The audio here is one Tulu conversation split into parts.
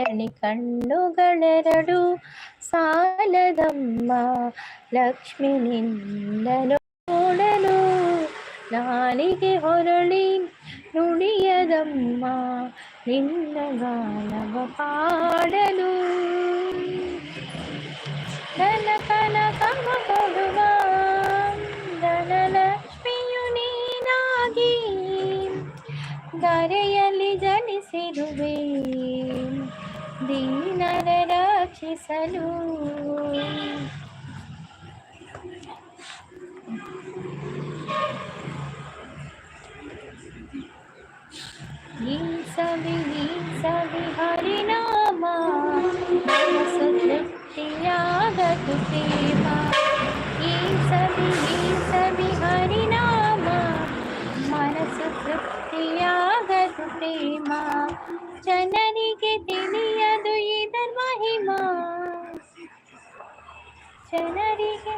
ಧರಣಿ ಕಣ್ಣುಗಳೆರಡು ಸಾಲದಮ್ಮ ಲಕ್ಷ್ಮಿ ನಿನ್ನ ನೋಡಲು, ನಾಲಿಗೆ ಹೊರಳಿ ನುಡಿಯದಮ್ಮ ನಿನ್ನ ಗಾನವ ಪಾಡಲು. ಧನ ಕನಕವ ಕೊಡುವ ಧನಲಕ್ಷ್ಮಿಯು ನೀನಾಗಿ ಧರೆಯಲ್ಲಿ ಜನಿಸಿರುವೆ ದೀನರ ರಕ್ಷಿಸಲು. ಈ ಸವಿ ಈ ಸವಿ ಹರಿನಾಮ, ಮನಸ್ಸು ತೃಪ್ತಿಯಾಗದು ಪ್ರೇಮ. ಈ ಸವಿ ಈ ಸವಿ ಹರಿನಾಮ, ಮನಸ್ಸು ತೃಪ್ತಿಯಾಗದು ಪ್ರೇಮ. ಜನರಿಗೆ ತಿಳಿಯದು ಇದರ ಮಹಿಮಾ, ಜನರಿಗೆ.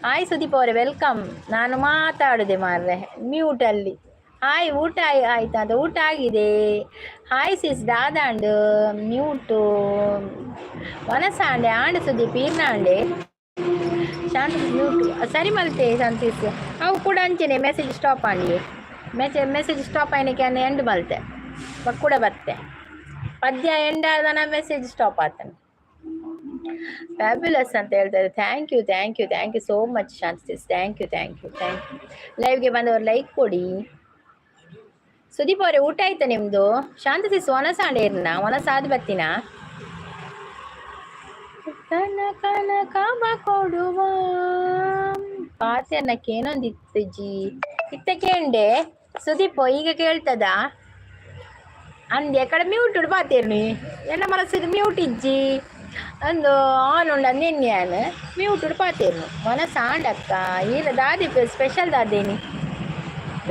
ಹಾಯ್ ಸುದೀಪ್ ಅವರೇ, welcome. ನಾನು ಮಾತಾಡುದೆ ಮಾರ್ರೆ ಮ್ಯೂಟಲ್ಲಿ. ಹಾಯ್, ಊಟ ಆಯ್ತಾ ಅಂತ? ಊಟ ಆಗಿದೆ. ಹಾಯ್ ಸಿಸ್, ದಾದಾಂಡು ಮ್ಯೂಟು ವನಸಾಂಡೆ ಆಂಡ್ ಸುದೀಪ್ ಈರ್ನಾಂಡೆ. ಶಾಂತ ಮ್ಯೂಟು ಸರಿ ಮಲ್ತೆ ಶಾಂತಿಸ್. ಅವು ಕೂಡ ಅಂಚೆನೆ ಮೆಸೇಜ್ ಸ್ಟಾಪ್ ಆಂಡಿ, ಮೆಸೇಜ್ ಮೆಸೇಜ್ ಸ್ಟಾಪ್ ಆಯ್ನಕ್ಕೆ ಎಂಡ್ ಮಲ್ತೆ ಕೂಡ ಬತ್ತೆ. ಪದ್ಯ ಎಂಡ್ ಆದನ ಮೆಸೇಜ್ ಸ್ಟಾಪ್ ಆತನ. ಫ್ಯಾಬ್ಯುಲಸ್ ಅಂತ ಹೇಳ್ತಾರೆ. Thank you, thank you, thank you so much Shanti. Thank you, thank you, thank you. ಲೈವ್ಗೆ ಬಂದವರು ಲೈಕ್ ಕೊಡಿ. ಸುದೀಪ್ ಅವರೇ, ಊಟ ಆಯ್ತಾ ನಿಮ್ಮದು? ಶಾಂತಿ ಸಿಸ್, ಒನಸಾಂಡೆ ಇರ್ನ ಒನಸಾದ ಬತ್ತಿನ ತನ ಕನಕವ ಕೊಡುವ. ಪಾತೆರ್ನ ಕೇನೊಂದಿತ್ತುಜಿ ಇತ್ತ ಕೇಂಡೆ ಸುದೀಪ್ ಈಗ ಕೇಳ್ತದ ಅಂದೆ ಕಡೆ ಮ್ಯೂಟ್ ಪಾತೆರ್ನಿ ಎನ್ನ ಮನಸ್ಸಿಗೆ ಮ್ಯೂಟ್ ಇಜ್ಜಿ ಅಂದು ಆನ್ ಉಂಡು ಅಂದೆನ್ಯಾನ್ ಮ್ಯೂಟ್ ಪಾತೆರ್ನು ಮನಸ್ಸಾಂಡಕ್ಕ ಈಲ ದಾದಿ ಸ್ಪೆಷಲ್ ದಾದೇನಿ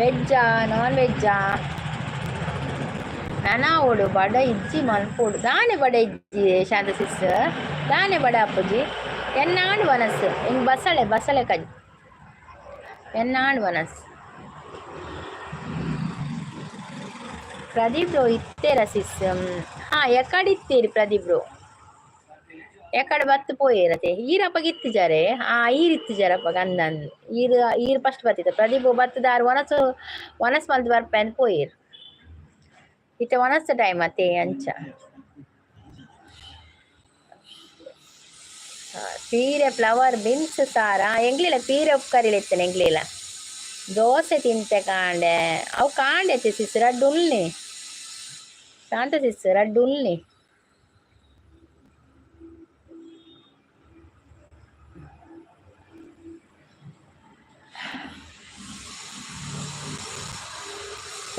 ವೆಜ್ಜಾ ನಾನ್ ವೆಜ್ಜಾ ನನಾವೊಡು ಬಡ ಇಜ್ಜಿ ಮಲ್ಪೊಡು ದಾನೆ ಬಡ ಇಜ್ಜಿ ಶಾಂತ ಸಿಸ್ ದಾನೆ ಬಡ ಅಪ್ಪುಜಿ ಎನ್ನಾಂಡ್ ವನಸ್ಸು ಹಿಂಗೆ ಬಸಳೆ ಬಸಳೆ ಕಜ್ಜಿ ಎನ್ನಾಂಡ್ ವನಸ್ ಪ್ರದೀಪ್ ಬ್ರೋ ಇತ್ತೇರ ಸಿಸ್ ಹಾ ಎಕಡೆ ಇತ್ತೀರಿ ಪ್ರದೀಪ್ ಬ್ರೋ ಎಕಡೆ ಬತ್ತು ಪೋಯಿರತೆ ಈರಪ್ಪಗೆ ಇತ್ತಿಜಾರೆ ಆ ಈರ್ ಇತ್ತಿಜಾರಪ್ಪ ಅಂದನ್ ಈರ್ ಈರ್ ಫಸ್ಟ್ ಬತ್ತಿತ್ತ ಪ್ರದೀಪ್ ಬತ್ತದಾರು ವನಸು ವನಸ್ ಮಲ್ತ್ ಬರ್ಪೆ ಅಂದ್ ಪೋಯಿರ್ ಇತ್ತೆ ವನಸ್ ಟೈಮ್ ಅತ್ತೆ ಅಂಚ ಪೀರೆ ಫ್ಲವರ್ ಬೀನ್ಸ್ ಸಾರ ಎಂಗ್ಲಿಲ್ಲ ಪೀರೆ ಉಪ್ಕರಿಲ ಇತ್ತೇನೆ ಎಂಗ್ಲಿಲ್ಲ ದೋಸೆ ತಿಂತೆ ಕಾಂಡೆ ಅವು ಕಾಂಡೆ ಸಿಸ್ ರಡ್ಡು ಉಲ್ನಿ ಶಾಂತ ಸಿಸ್ ರಡ್ಡು ಉಲ್ನಿ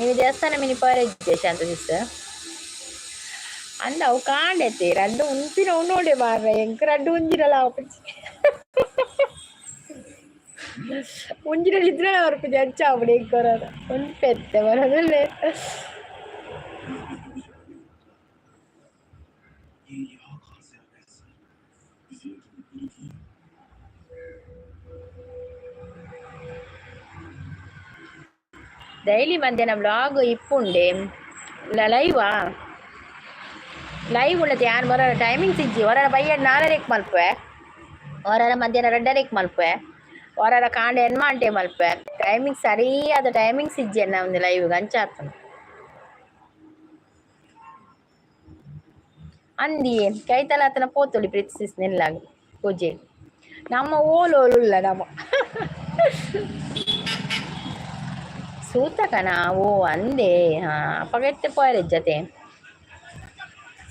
ಇನಿ ದೇವಸ್ಥಾನ ಮಿನಿ ಪೋರೆಜ್ಜೆ ಶಾಂತ ಸಿಸ್ ಅಂದ ಅವು ಕಾಂಡೆತಿ ರಡ್ಡು ಉನ್ಪಿನ ನೋಡೆ ಮಾರ್ರೆ ಎಂಕ್ ರಡ್ಡು ಉಂಜಿರಲ ಆಪುಜಿ ಉಂಜಿರಲ್ಲಿ ಇದ್ರೆ ಬರ್ಪುಜಿ ಅಂಚ ಆಪುಂಡು ಎಂಕ್ ಒರೊರ ಉನ್ಪೆತ್ತೆ ಬರೋದಲ್ಲೇ. ಡೈಲಿ ಮಧ್ಯಾಹ್ನ ವ್ಲಾಗ್ ಇಪ್ಪುಂಡೆ ಲೈವಾ ಲೈವ್ ಉಳ್ಳತೆ ಯಾನ್ ಹೊರ ಟೈಮಿಂಗ್ಸ್ ಇಜ್ಜಿ ಹೊರ ಬಯ್ಯಡ್ ನಾಲರೆಕ್ ಮಲ್ಪೆ ಹೊರರ ಮಧ್ಯಾಹ್ನ ರಡ್ಡರೆಕ್ ಮಲ್ಪೆ ಹೊರರ ಕಾಂಡೆ ಎನ್ಮಾಂಟೆ ಮಲ್ಪೆ ಟೈಮಿಂಗ್ ಸರಿಯಾದ ಟೈಮಿಂಗ್ಸ್ ಇಜ್ಜಿ ಅನ್ನ ಒಂದು ಲೈವ್ ಅಂಚ ಆತನ ಅಂದಿ ಕೈತಲ ಆತನ ಪೋತೊಲಿ ಪ್ರೀತಿಸಿಸ್ ನೆಲ್ಲಾಗ ಪೂಜೆ ನಮ್ಮ ಓಲೋಲುಲ್ಲ ನಮ್ಮ ಸೂತಕನ ಓ ಅಂದೆ ಹಾ ಅಪ್ಪಗೆತ್ತೆ ಪೋಯರೆ ಜೊತೆ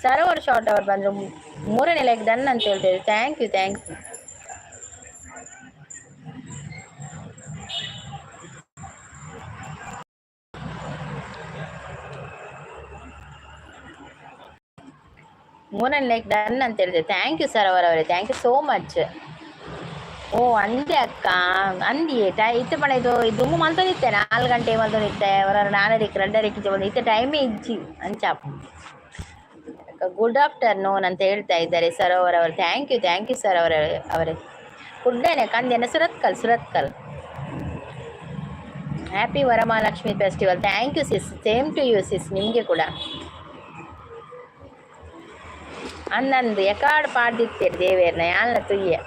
ಸರೋವರ್ ಶಾರ್ಟ್ ಅವ್ರು ಬಂದರು ಮೂರನೇ ಲೈಕ್ ಡನ್ ಅಂತ ಹೇಳ್ತಿದ್ರು. Thank you thank you. ಮೂರನೇ ಲೈಕ್ ಡನ್ ಅಂತ ಹೇಳಿದೆ. Thank you sir ಅವರವರೇ, thank you so much. ಓ ಅಂದೆ ಅಕ್ಕ ಅಂದಿಯೇ ಟೈ ಇತ್ತು ಪಣ ಇದು ದುಮ್ಮು ಮಲ್ತೊಂದಿತ್ತೆ 4 ಗಂಟೆ ಮಲ್ತೊಂದಿತ್ತೆ ಹೊರ ನಾಲರಿಕ್ ರಡ್ಡರಿಕ್ ಇತ್ತೆ ಟೈಮೇ ಇಜ್ಜಿ ಅಂಚಾಪ. ಗುಡ್ ಆಫ್ಟರ್ನೂನ್ ಅಂತ ಹೇಳ್ತಾ ಇದ್ದಾರೆ ಸರೋವರ್ ಅವರು. Thank you thank you sir ಅವರ ಅವರೇ. ಕುಡ್ಡನೆ ಕಂದೆನ Surathkal Surathkal. Happy Varamahalakshmi festival. Thank you sis, same to you sis, ನಿಮಗೆ ಕೂಡ. ಅಂದಂದು ಎಕಾಡ್ ಪಾಡ್ದಿತ್ತೀರಿ ದೇವೇರ್ನ ಯಾಲ್ನ ತುಯ್ಯ.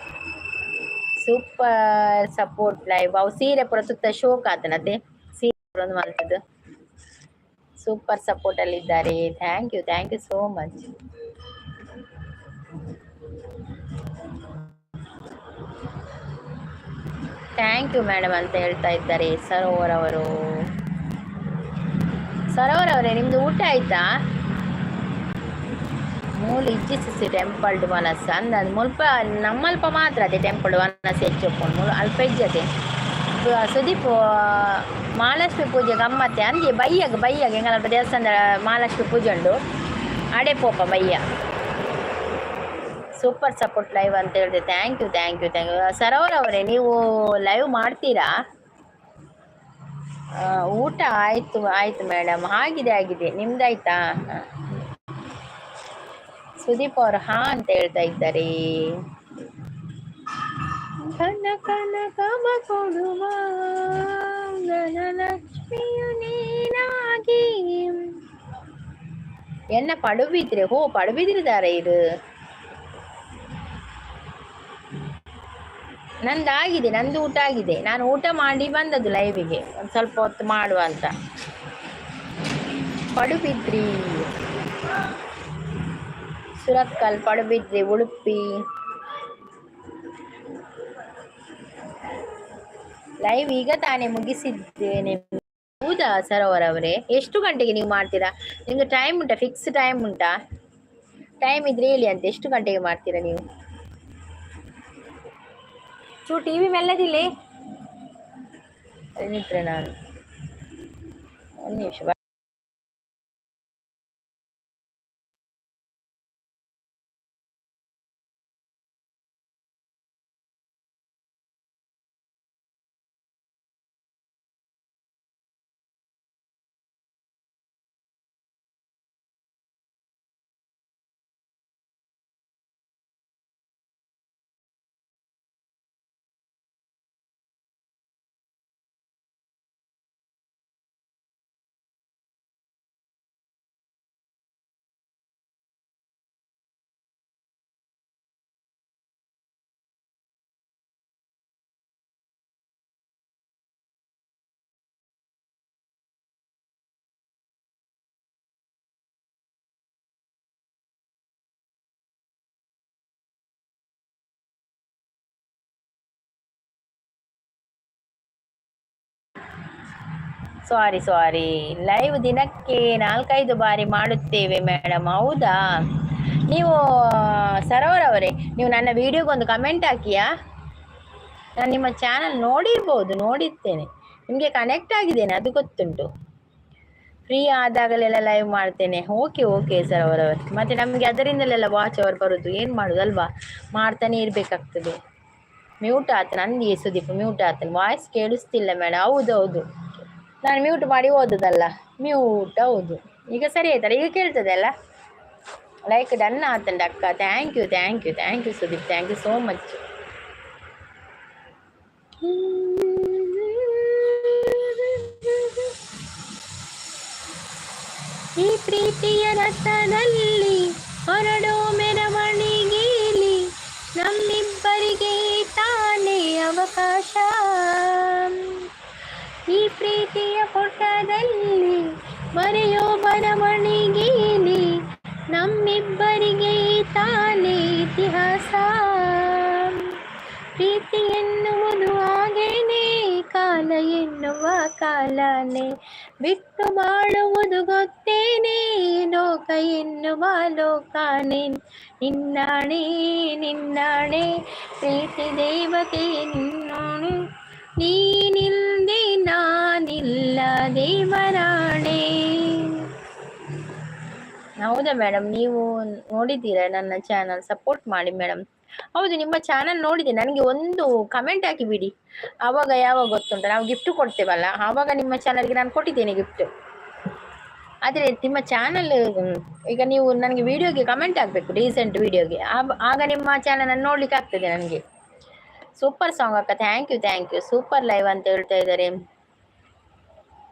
ಸೂಪರ್ ಸಪೋರ್ಟ್ ಲೈವ್ ಅವು ಸೀರೆ ಪೂರ ಸುತ್ತ ಶೋಕ್ ಆತನತೆ ಸೀರೆ ಒಂದು ಮಲ್ತದ್ದು. ಸೂಪರ್ ಸಪೋರ್ಟ್ ಅಲ್ಲಿ ಇದ್ದಾರೆ. Thank you thank you so much. Thank you madam ಅಂತ ಹೇಳ್ತಾ ಇದ್ದಾರೆ ಸರೋವರ್ ಅವರು. ಸರೋವರ್ ಅವರೇ ನಿಮ್ದು ಊಟ ಆಯ್ತಾ? ಮೂಲು ಇಜ್ಜಿಸಿ ಟೆಂಪಲ್ ವನಸ್ ಅಂದ ಮುಲ್ಪ ನಮ್ಮಲ್ಪ ಮಾತ್ರ ಅದೇ ಟೆಂಪಲ್ ವನಸ್ ಹೆಚ್ಚು ಮೂಲು ಅಲ್ಪ ಇಜ್ಜತೆ. ಸುದೀಪ್ ಮಹಾಲಕ್ಷ್ಮಿ ಪೂಜೆ ಗಮ್ಮತ್ತೆ ಅಂದೆ ಬಯ್ಯಾಗ ಬಯ್ಯಾಗ ಎಂಗಲ್ಪ ದೇವಸ್ಥಾನದ ಮಹಾಲಕ್ಷ್ಮಿ ಪೂಜೆ ಉಂಡು ಅಡೆ ಪೋಪ ಬಯ್ಯ. ಸೂಪರ್ ಸಪೋರ್ಟ್ ಲೈವ್ ಅಂತ ಹೇಳಿದೆ. Thank you thank you thank you Sarovar ಅವರೇ. ನೀವು ಲೈವ್ ಮಾಡ್ತೀರಾ? ಊಟ ಆಯಿತು ಆಯಿತು ಮೇಡಮ್, ಆಗಿದೆ ಆಗಿದೆ, ನಿಮ್ದಾಯ್ತಾ? ಸುದೀಪ್ ಅವರು ಹಾ ಅಂತ ಹೇಳ್ತಾ ಇದ್ದಾರೆ. ಧನ ಕನಕವ ಕೊಡುವ ಧನಲಕ್ಷ್ಮಿಯು ನೀನಾಗಿ. ಎನ್ನ ಪಡುಬಿದ್ರೆ ಹೋ ಪಡುಬಿದ್ರಿದ್ದಾರೆ ಇದು ನಂದಾಗಿದೆ, ನಂದು ಊಟ ಆಗಿದೆ. ನಾನು ಊಟ ಮಾಡಿ ಬಂದದ್ದು ಲೈವಿಗೆ, ಒಂದು ಸ್ವಲ್ಪ ಹೊತ್ತು ಮಾಡುವ ಅಂತ. ಪಡುಬಿದ್ರಿ ಸುರತ್ಕಲ್ ಪಡುಬಿದ್ರಿ ಉಡುಪಿ ಲೈವ್ ಈಗ ತಾನೇ ಮುಗಿಸಿದ್ದೇನೆ. ಹೌದಾ ಸರೋವರ್ ಅವರೇ? ಎಷ್ಟು ಗಂಟೆಗೆ ನೀವು ಮಾಡ್ತೀರಾ? ನಿಮ್ದು ಟೈಮ್ ಉಂಟಾ? ಫಿಕ್ಸ್ ಟೈಮ್ ಉಂಟಾ? ಟೈಮ್ ಇದ್ರೆ ಹೇಳಿ ಅಂತ, ಎಷ್ಟು ಗಂಟೆಗೆ ಮಾಡ್ತೀರಾ ನೀವು? ಚೂ ಟಿವಿ ಮೆಲ್ಲದಿಲ್ಲ. ನಿದ್ರೆ ನಾನು ಒಂದು ನಿಮಿಷ. ಸಾರಿ ಸಾರಿ, ಲೈವ್ ದಿನಕ್ಕೆ 4-5 ಬಾರಿ ಮಾಡುತ್ತೇವೆ ಮೇಡಮ್. ಹೌದಾ? ನೀವು ಸರೋವರವರೇ, ನೀವು ನನ್ನ ವಿಡಿಯೋಗೊಂದು ಕಮೆಂಟ್ ಹಾಕಿಯಾ? ನಾನು ನಿಮ್ಮ ಚಾನಲ್ ನೋಡಿರ್ಬೋದು, ನೋಡಿರ್ತೇನೆ, ನಿಮಗೆ ಕನೆಕ್ಟ್ ಆಗಿದ್ದೇನೆ, ಅದು ಗೊತ್ತುಂಟು. ಫ್ರೀ ಆದಾಗಲೆಲ್ಲ ಲೈವ್ ಮಾಡ್ತೇನೆ. ಓಕೆ ಓಕೆ ಸರೋವರವರೇ. ಮತ್ತು ನಮಗೆ ಅದರಿಂದಲೆಲ್ಲ ವಾಚ್ ಅವರ್ ಬರೋದು, ಏನು ಮಾಡೋದು ಅಲ್ವಾ? ಮಾಡ್ತಾನೆ ಇರಬೇಕಾಗ್ತದೆ. ಮ್ಯೂಟ್ ಆತನ ಅಂದಿಯೇ ಸುದೀಪ್, ಮ್ಯೂಟ್ ಆತನ. ವಾಯ್ಸ್ ಕೇಳಿಸ್ತಿಲ್ಲ ಮೇಡಮ್. ಹೌದೌದು, ನಾನು ಮ್ಯೂಟ್ ಮಾಡಿ ಓದೋದಲ್ಲ, ಮ್ಯೂಟ್. ಹೌದು, ಈಗ ಸರಿ ಆಯ್ತಲ್ಲ? ಈಗ ಕೇಳ್ತದೆ ಅಲ್ಲ? ಲೈಕ್ ಡನ್ ಆತಂಡ ಅಕ್ಕ. Thank you thank you thank you Sudeep, thank you so much. ಈ ಪ್ರೀತಿಯ ರಥದಲ್ಲಿ ಹೊರಡೋ ಮೆರವಣಿಗೆಯಲ್ಲಿ ನಮ್ಮಿಬ್ಬರಿಗೆ ತಾನೇ ಅವಕಾಶ. ಈ ಪ್ರೀತಿಯ ಪುಟದಲ್ಲಿ ಬರೆಯೋ ಬರವಣಿಗೆಯಲ್ಲಿ ನಮ್ಮಿಬ್ಬರಿಗೆ ತಾನೇ ಇತಿಹಾಸ. ಪ್ರೀತಿ ಎನ್ನುವುದು ಹಾಗೇನೆ, ಕಾಲ ಎನ್ನುವ ಕಾಲನೇ ಬಿಟ್ಟು ಬಾಳುವುದು ಗೊತ್ತೇನೆ, ಲೋಕ ಎನ್ನುವ ಲೋಕಾನೇ. ನಿನ್ನಾಣೆ ನಿನ್ನಾಣೆ ಪ್ರೀತಿ ದೇವತೆ ನಿನ್ನಾಣೆ, ನೀನಿಲ್ದೆ ನಾನಿಲ್ಲ ದೇವರಾಣೆ. ಹೌದಾ ಮೇಡಮ್, ನೀವು ನೋಡಿದ್ದೀರಾ ನನ್ನ ಚಾನಲ್? ಸಪೋರ್ಟ್ ಮಾಡಿ ಮೇಡಮ್. ಹೌದು, ನಿಮ್ಮ ಚಾನಲ್ ನೋಡಿದೆ. ನನಗೆ ಒಂದು ಕಮೆಂಟ್ ಹಾಕಿ ಬಿಡಿ. ಆವಾಗ ಯಾವಾಗ ಗೊತ್ತುಂಟ, ನಾವು ಗಿಫ್ಟ್ ಕೊಡ್ತೇವಲ್ಲ, ಆವಾಗ ನಿಮ್ಮ ಚಾನಲ್ಗೆ ನಾನು ಕೊಟ್ಟಿದ್ದೇನೆ ಗಿಫ್ಟ್. ಆದರೆ ನಿಮ್ಮ ಚಾನಲ್ ಈಗ ನೀವು ನನಗೆ ವಿಡಿಯೋಗೆ ಕಮೆಂಟ್ ಹಾಕಬೇಕು, ರೀಸೆಂಟ್ ವಿಡಿಯೋಗೆ. ಆಗ ನಿಮ್ಮ ಚಾನಲನ್ನು ನೋಡ್ಲಿಕ್ಕೆ ಆಗ್ತದೆ ನನಗೆ. ಸೂಪರ್ ಸಾಂಗ್ ಅಕ್ಕ, thank you thank you. Super live ಅಂತ ಹೇಳ್ತಾ ಇದ್ದಾರೆ.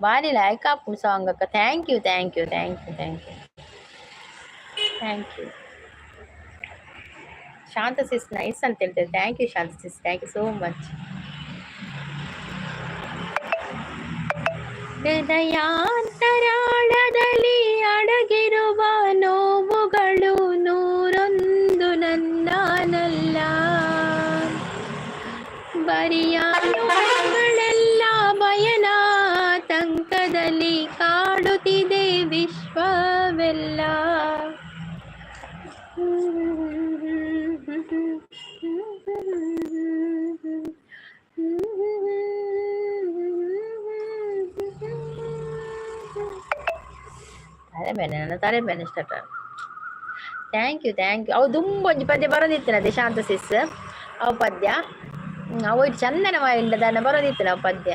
ಭಾರಿ ಲೈಕ್ ಆಪು ಸಾಂಗ್ ಅಕ್ಕ, thank you thank you thank you thank you thank you. Shanta sis nice ಅಂತ ಹೇಳ್ತಾರೆ. Thank you Shanta sis, thank you so much. ಹೃದಯಾಂತರಾಳದಲ್ಲಿ ಅಡಗಿರುವ ನೋವುಗಳು ನೂರೊಂದು ನನ್ನಲ್ಲ, ಬರಿಯ ನೋವುಗಳೆಲ್ಲ ಬಯಲಾತಂಕದಲ್ಲಿ ಕಾಡುತ್ತಿದೆ ವಿಶ್ವವೆಲ್ಲ. ತಲೆ ಬೇನೆ, ನನ್ನ ತಲೆ ಬೇನೆ start. Thank you thank you. ಅವು ದುಂಬೊಂಜಿ ಪದ್ಯ ಬರೋದಿತ್ತು ಅದೇ ಶಾಂತ ಸಿಸ್ ಅವು ಪದ್ಯ. ಅವು ಚಂದನ ವಾಯಿಂಡದನ್ನ ಬರೋದಿತ್ತು ನಾವು ಪದ್ಯ.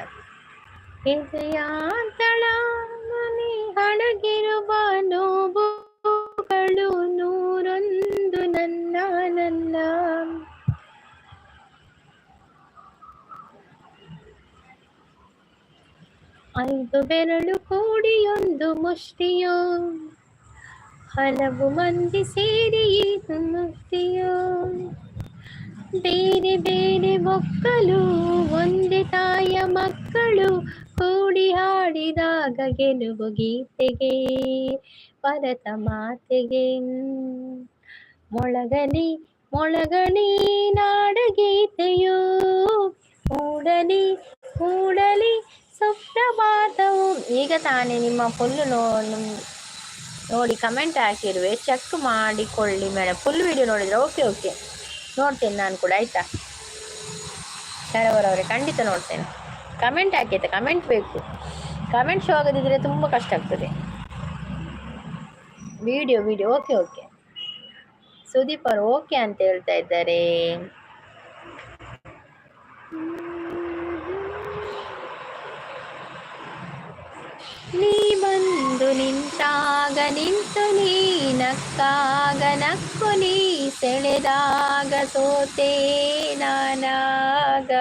ಅಡಗಿರುವ ನೋವುಗಳು ನೂರೊಂದು ನನ್ನ ನನ್ನ, ಐದು ಬೆರಳು ಕೂಡಿಯೊಂದು ಮುಷ್ಟಿಯೋ, ಹಲವು ಮಂದಿ ಸೇರಿ ಮುಷ್ಟಿಯೋ, ಬೇರೆ ಬೇರೆ ಒಕ್ಕಲು ಒಂದೇ ತಾಯ ಮಕ್ಕಳು ಕೂಡಿ ಹಾಡಿದಾಗ ಗೆಲುವು ಗೀತೆಗೆ ಭರತ ಮಾತೆಗೆ. ಮೊಳಗಲಿ ಮೊಳಗಲಿ ನಾಡಗೀತೆಯು, ಮೂಡಲಿ ಮೂಡಲಿ ಸುಪ್ರಭಾತವು. ಈಗ ತಾನೇ ನಿಮ್ಮ ಫುಲ್ಲು ನೋಡಿ ಕಮೆಂಟ್ ಹಾಕಿರುವೆ, ಚೆಕ್ ಮಾಡಿಕೊಳ್ಳಿ ಮೇಡಮ್. ಫುಲ್ ವಿಡಿಯೋ ನೋಡಿದರೆ ಓಕೆ ಓಕೆ, ನೋಡ್ತೇನೆ ನಾನು ಕೂಡ, ಆಯಿತಾ? ಶರವರವರೇ, ಖಂಡಿತ ನೋಡ್ತೇನೆ. ಕಮೆಂಟ್ ಹಾಕೈತೆ, ಕಮೆಂಟ್ ಬೇಕು. ಕಮೆಂಟ್ ಶೋ ಆಗದಿದ್ದರೆ ತುಂಬ ಕಷ್ಟ ಆಗ್ತದೆ. Video video okay okay. Sudeep ಅವರು ಓಕೆ ಅಂತ ಹೇಳ್ತಾ ಇದ್ದಾರೆ. ನೀ ಬಂದು ನಿಂತಾಗ ನಿಂತು ನೀ ನಕ್ಕಾಗ ನಕ್ಕು ನೀ ಸೆಳೆದಾಗ ಸೋತೆ ನಾನಾಗ.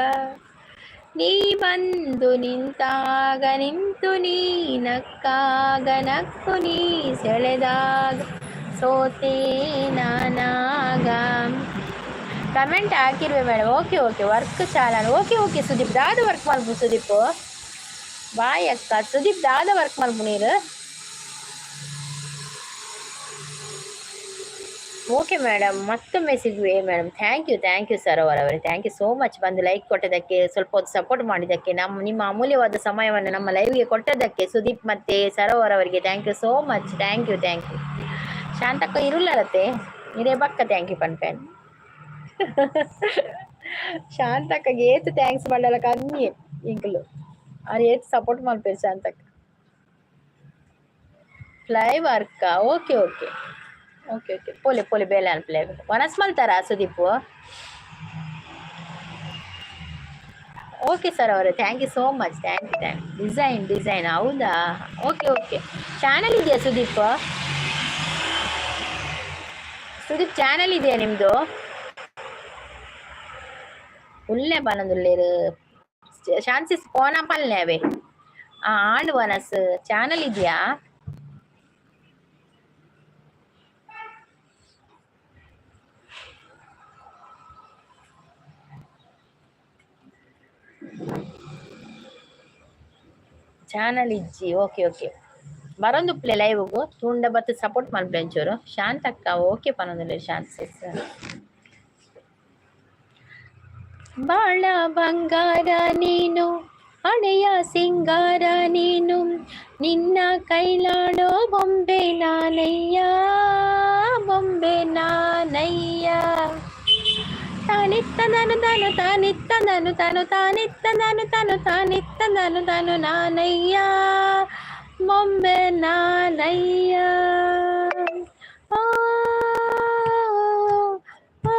ನೀ ಬಂದು ನಿಂತಾಗ ನಿಂತು ನೀ ನಕ್ಕಾಗ ನಕ್ಕು ನೀ ಸೆಳೆದಾಗ ಸೋತೆ ನಾನಾಗ. ಕಮೆಂಟ್ ಹಾಕಿರುವೆ ಮೇಡಮ್. ಓಕೆ ಓಕೆ, ವರ್ಕ್ ಚಾಲನ್. ಓಕೆ ಓಕೆ ಸುದೀಪ್ ದಾದ ವರ್ಕ್ ಮಲ್ಪು ಸುದೀಪ್. ಬಾಯ್ ಅಕ್ಕ. ಸುದೀಪ್ ದಾದ ವರ್ಕ್ ಮಲ್ಪು ನೀರು. ಓಕೆ ಮೇಡಮ್, ಮತ್ತೊಮ್ಮೆ ಸಿಗುವೆ madam. Thank you, thank you Sarovar ಅವರೇ, thank you so much. ಬಂದು ಲೈಕ್ ಕೊಟ್ಟದಕ್ಕೆ, ಸ್ವಲ್ಪ ಹೊತ್ತು ಸಪೋರ್ಟ್ ಮಾಡಿದ್ದಕ್ಕೆ, ನಿಮ್ಮ ಅಮೂಲ್ಯವಾದ ಸಮಯವನ್ನು ನಮ್ಮ ಲೈವ್ಗೆ ಕೊಟ್ಟದಕ್ಕೆ ಸುದೀಪ್ ಮತ್ತು ಸರೋವರ್ ಅವರಿಗೆ thank you so much. Thank you, thank you. Shantakka ಇರುಲ್ಲರತ್ತೆ ಇರೇ ಬಕ್ಕ thank you ಪನ್ಪೇನ್. ಶಾಂತಕ್ಕಗೆ ಏತ್ thanks ಮಾಡಲ್ಲ ಕಮ್ಮಿ ಇಂಕ್ಲು. ಅವ್ರು ಏತ್ ಸಪೋರ್ಟ್ ಮಲ್ಪೇರು ಶಾಂತಕ್ಕ. ಫ್ಲೈ ವರ್ಕಾ? Okay okay okay okay. ಪೋಲೆ ಪೋಲೆ ಬೇಲೆ ಅನ್ಪ್ಲೆ ವನಸ್ ಮಲ್ತಾರಾ ಸುದೀಪ್? ಓಕೆ ಸರ್ ಅವರೇ, thank you so much. Thank you, thank you. Design design ಹೌದಾ? Okay okay. ಚಾನಲ್ ಇದೆಯಾ ಸುದೀಪ್? ಸುದೀಪ್ ಚಾನಲ್ ಇದೆಯಾ ನಿಮ್ಮದು? ಉಲ್ಲೆ ಪನೊಂದುಲ್ಲೇರು ಶಾನ್ಸಿಸ್ ಪೋನ ಪಲ್ಲೆ ಅವೇ ಆ ಆಂಡ್ ವನಸ್ ಚಾನಲ್ ಇದೆಯಾ? ಚಾನಲ್ ಇಜ್ಜಿ. ಓಕೆ ಓಕೆ, ಬರೊಂದುಪ್ಪಲೆ ಲೈವ್ಗು ತೂಂಡ ಬತ್ತು ಸಪೋರ್ಟ್ ಮಲ್ಪುಲೆ ಒಂಚೂರು. ಶಾಂತಕ್ಕ ಓಕೆ ಪನೊಂದುಲ್ಲೆರ್ ಶಾಂತ ಸಿಸ್. ಬಾಳ ಬಂಗಾರ ನೀನು, ಹಣೆಯ ಸಿಂಗಾರ ನೀನು, ನಿನ್ನ ಕೈಲಾಡೋ ಬೊಂಬೆ ನಾನಯ್ಯ, ಬೊಂಬೆ ನಾನಯ್ಯ. ತಾನಿತ್ತ ನಾನು ತಾನು ತಾನಿತ್ತ ನಾನು ತಾನು ತಾನಿತ್ತ ನಾನು ತಾನು ತಾನಿತ್ತ ನಾನು ತಾನು ನಾನಯ್ಯ, ಬೊಂಬೆ ನಾನಯ್ಯ. ಓ ಓ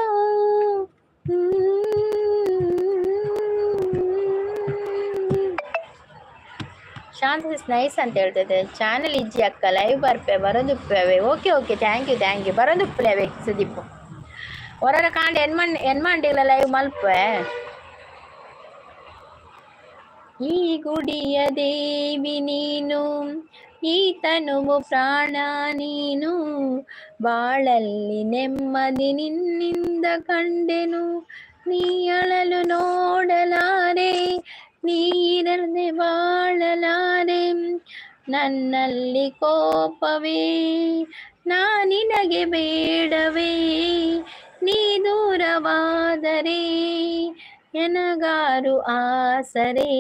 ಶಾಂತ is nice ಅಂತ ಹೇಳ್ತದೆ. ಚಾನಲ್ ಇಜ್ಜಿ ಅಕ್ಕ, ಲೈವ್ ಬರ್ಪೆ ಬರೋದುಪ್ಪೆ. Okay okay, thank you thank you. ಬರೋದುಪ್ಪಲೆ Sudeep ಹೊರರ ಕಾಂಡ ಎನ್ಮಣ್ ಎನ್ಮಾಂಡಿಗಳ ಲೈವ್ ಮಲ್ಪೆ. ಈ ಗುಡಿಯ ದೇವಿ ನೀನು, ಈ ತನುವು ಪ್ರಾಣ ನೀನು, ಬಾಳಲ್ಲಿ ನೆಮ್ಮದಿ ನಿನ್ನಿಂದ ಕಂಡೆನು. ನೀ ಅಳಲು ನೋಡಲಾರೆ, ನೀರದೆ ಬಾಳಲಾರೆ, ನನ್ನಲ್ಲಿ ಕೋಪವೇ ನಾ ನಿನಗೆ ಬೇಡವೇ, ನೀ ದೂರವಾದರೆ ಎನಗಾರು ಆಸರೆ.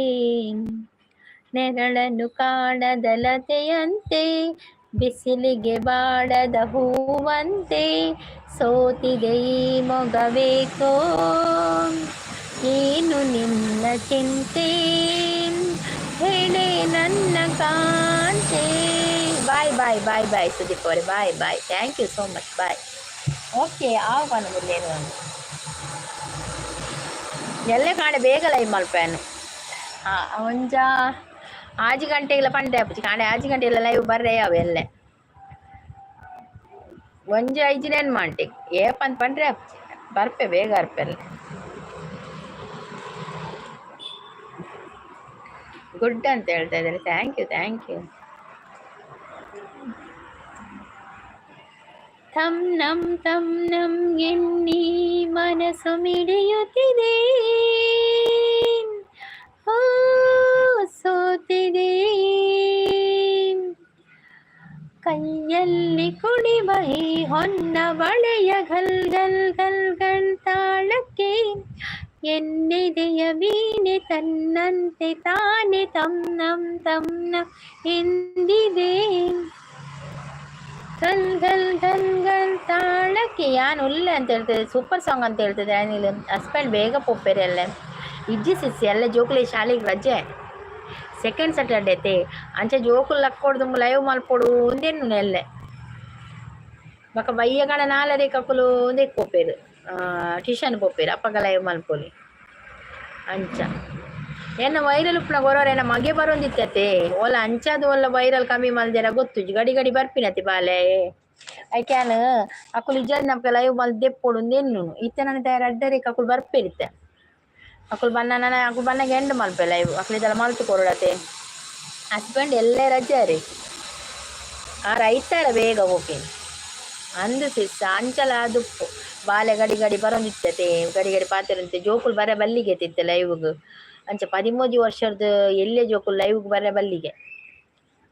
ನೆರಳನ್ನು ಕಾಣದ ಲತೆಯಂತೆ, ಬಿಸಿಲಿಗೆ ಬಾಡದ ಹೂವಂತೆ, ಸೋತಿದೆ ಈ ಮೊಗವೇಕೋ, ಏನು ನಿನ್ನ ಚಿಂತೆ ಹೇಳೆ ನನ್ನ ಕಾಂತೆ. Bye bye bye bye Sudeep ಅವರೇ, bye bye, thank you so much, bye. Okay, ಆವನ ಮುಂದೇನು ಎಲ್ಲೇ ಕಾಣೆ ಬೇಗ ಲೈವ್ ಮಲ್ಪೇನು. ಒಂಜ ಆಜಿ ಗಂಟೆಗೆಲ್ಲ ಪಂಡೆ ಆಪುಜಿ ಕಾಣೆ, ಆಜಿ ಗಂಟೆಗೆಲ್ಲ ಲೈವ್ ಬರ್ರೆ ಅವು ಎಲ್ಲೆ. ಒಂಜಿ ಐಜಿನೇನು ಮಾಂಟಿ ಏಪಂತ ಪಂಡ್ರೆ ಆಪುಜಿ, ಬರ್ಪೆ ಬೇಗ ಅರ್ಪೆಲ್ಲ. ಗುಡ್ ಅಂತ ಹೇಳ್ತಾ ಇದ್ದಾರೆ, thank you thank you. ತಂ ನಂ ತಂ ನಂ ಎನ್ನಿ ಮನಸ್ಸು ಮಿಡಿಯುತ್ತಿದೆ, ಓ ಸೋತಿದೆ. ಕೈಯಲ್ಲಿ ಕುಣಿವ ಈ ಹೊನ್ನ ಬಳೆಯ ಘಲ್ ಘಲ್ ಘಲ್ ಘಲ್ ತಾಳಕ್ಕೆ, ಎನ್ನೆದೆಯ ವೀಣೆ ತನ್ನಂತೆ ತಾನೆ ತಂ ನಂ ತಂ ನಂ ಎಂದಿದೆ. ಘಲ್ ಘಲ್ ಘಲ್ ಘಲ್ ತಾಳಕ್ಕೆ. ಯಾನ್ ಉಲ್ಲೆ ಅಂತ ಹೇಳ್ತದೆ, ಸೂಪರ್ ಸಾಂಗ್ ಅಂತ ಹೇಳ್ತದೆ. ಅನಿಲ್ ಹಸ್ಬೆಂಡ್ ಬೇಗ ಪೋಪೆರೆ ಅಲ್ಲೇ. ಇಜ್ಜಿ ಸಿಸ್ ಎಲ್ಲ ಜೋಕುಲೆ ಶಾಲೆಗೆ ರಜೆ. ಸೆಕೆಂಡ್ ಸ್ಯಾಟರ್ಡೆ ತೇ ಅಂಚ ಜೋಕುಲು ಲಕ್ಕೊಡ್ದು ಲೈವ್ ಮಲ್ಪೊಡು ಉಂದೆನ್ನು ಎಲ್ಲೆ. ಬೊಕ ಬಯ್ಯಗಣ ನಾಲರೆ ಕಕುಲು ಉಂದೆಕ್ ಪೋಪೆರ್, ಟ್ಯೂಷನ್ ಪೋಪೆರ್, ಅಪಗ ಲೈವ್ ಮಲ್ಪೊಲಿ ಅಂಚ. ಎನ್ನ ವೈರಲ್ ಉಪ್ಪುನ ಗೊರವರ ಎನ್ನ ಮಗೆ ಬರೊಂದಿತ್ತತೆ, ಓಲ ಅಂಚಾದ್ ಓಲ ವೈರಲ್ ಕಮ್ಮಿ ಮಲ್ದೆರ ಗೊತ್ತುಜಿ, ಗಡಿ ಗಡಿ ಬರ್ಪಿನತೆ ಬಾಲೆ. ಐಕ್ಯಾನ್ ಅಕುಲು ಇಜ್ಜಾಂದೆ ನಮಕ್ ಲೈವ್ ಮಲ್ತ್ ದೆಪ್ಪೊಡು ಉಂದೆನ್ನುನು. ಇತ್ತೆ ನನ ರಡ್ಡರೆಕ್ ಅಕುಲು ಬರ್ಪೆರ್ ಇತ್ತೆ. ಅಕುಲು ಬನ್ನ ನನ ಅಕುಲು ಬನ್ನಗ ಎಂಡ್ ಮಲ್ಪೆ ಲೈವ್, ಅಕುಲು ಇದೆಲ್ಲ ಮಲ್ತ್ ಕೊರೊಡತೆ. ಹಸ್ಬೆಂಡ್ ಎಲ್ಲೆ ರಜೆ ರೀ, ಆರ್ ಐತಾರ ಬೇಗ ಪೋಪಿನಿ. ಅಂದು ಸಿಸ್ ಅಂಚಲ ದುಪ್ಪು ಬಾಲೆ ಗಡಿ ಗಡಿ ಬರೊಂದಿತ್ತತೆ, ಗಡಿ ಗಡಿ ಪಾತೆರೊಂದಿತ್ತೆ. ಜೋಕುಲು ಬರ ಬಲ್ಲಿಗೆ ಇತ್ತೆ ಲೈವ್ಗ್. ಅಂಚ 13 ವರ್ಷದ ಎಲ್ಲೆ ಜೋಕುಲು ಲೈವ್ಗ್ ಬರ ಬಲ್ಲಿಗೆ.